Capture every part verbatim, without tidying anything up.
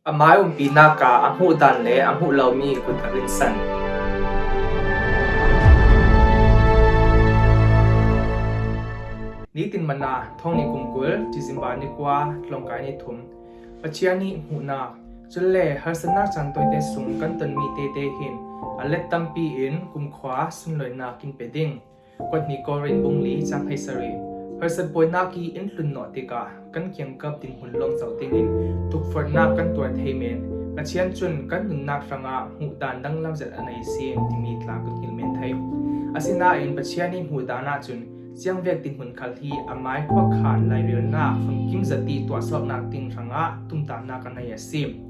A mai umpinak ah a hmuh dan le a hmuh lomi kut a rinsan. Nitin Manna, thawng hnih kum kul, December ni kua, tlawngkai ni thum. Pathian ih hmuhnak. Cule harsatnak caan tawite sung kan tonmi tete hin a let tampi in kumkhua sunloinak in pe ding. Kuat hnih Korin bung li cang hleisarih. Harsat buainak ih in tlun nawh tikah kan kiangkap dinhmun lawng zoh dingin tukforhnak kan tuar thei men. Pathian cun kan nunnak hrangah hmuh dan danglam zet a nei a si timi tla kan hngilh men thei. Asinain Pathian ih hmuh dan ahcun ziangvek dinhmun khal hi a mai khuakhan lairilnak famkim zet ih tuahsuaknak ding hrangah tumtahnak a nei a si.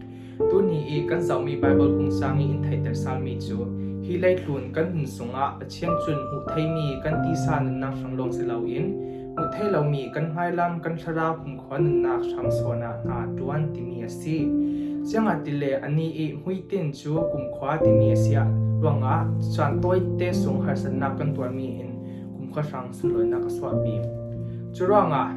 Tuni ih kan zohmi Baibal kungsang ih in theihter salmi cu hi leitlun kan nun sungah Pathian cun hmuh theimi kan tisa nunnak hrang lawng si loin hmuh thei lomi kan hmailam, kan thlarau, kumkhua nunnak hrang sawnah hna a ṭuan timi a si. Ziangahtile anih ih hmuitin cu kumkhua timi a si ah ruangah caan tawite sung harsatnak kan tuarmi in kumkhua hrang sunloinak a suahpi. Curuangah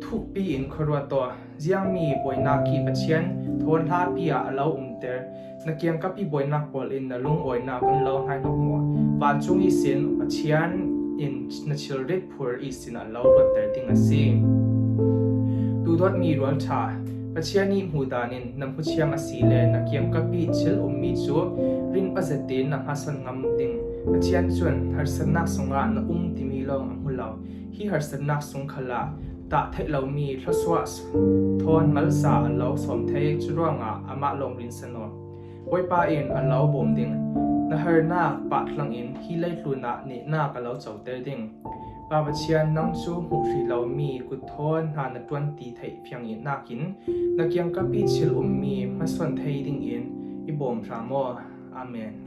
thukpi in khuaruat aw. Ziangmi buainak hi Pathian thawn hlapi ah a lo umter. Na kiangkap ih buainak pawl in na lungawinak an lo hnaihnok maw? Vancung ihsin Pathian in na thilrit phur ihsin a lo ruatter ding a si. Duhdawtmi rualṭha. Pathian ih hmuh dan in na hmuchiam a si le na kiangkap ih thil ummi cu rinpa zetin na hmasan ngam ding. Pathian cun harsatnak sungah na um timi lawng a hmu lo. Hi harsatnak sung khalah tah theih lomi thluasuah thawn malsa a lo sawm thei, curuangah amah lawng rinsan aw. Bawipa in a lo bawm ding. Na harnak pah tlangin hi leitlun ah nehnak a lo coter ding. Pa Pathian, nang cu hmuh hrih lomi kut thawn hna na ṭuanti theih fiang ihnak in na kiangkap ih thil ummi hmasawn thei dingin i bawm hram aw. Amen.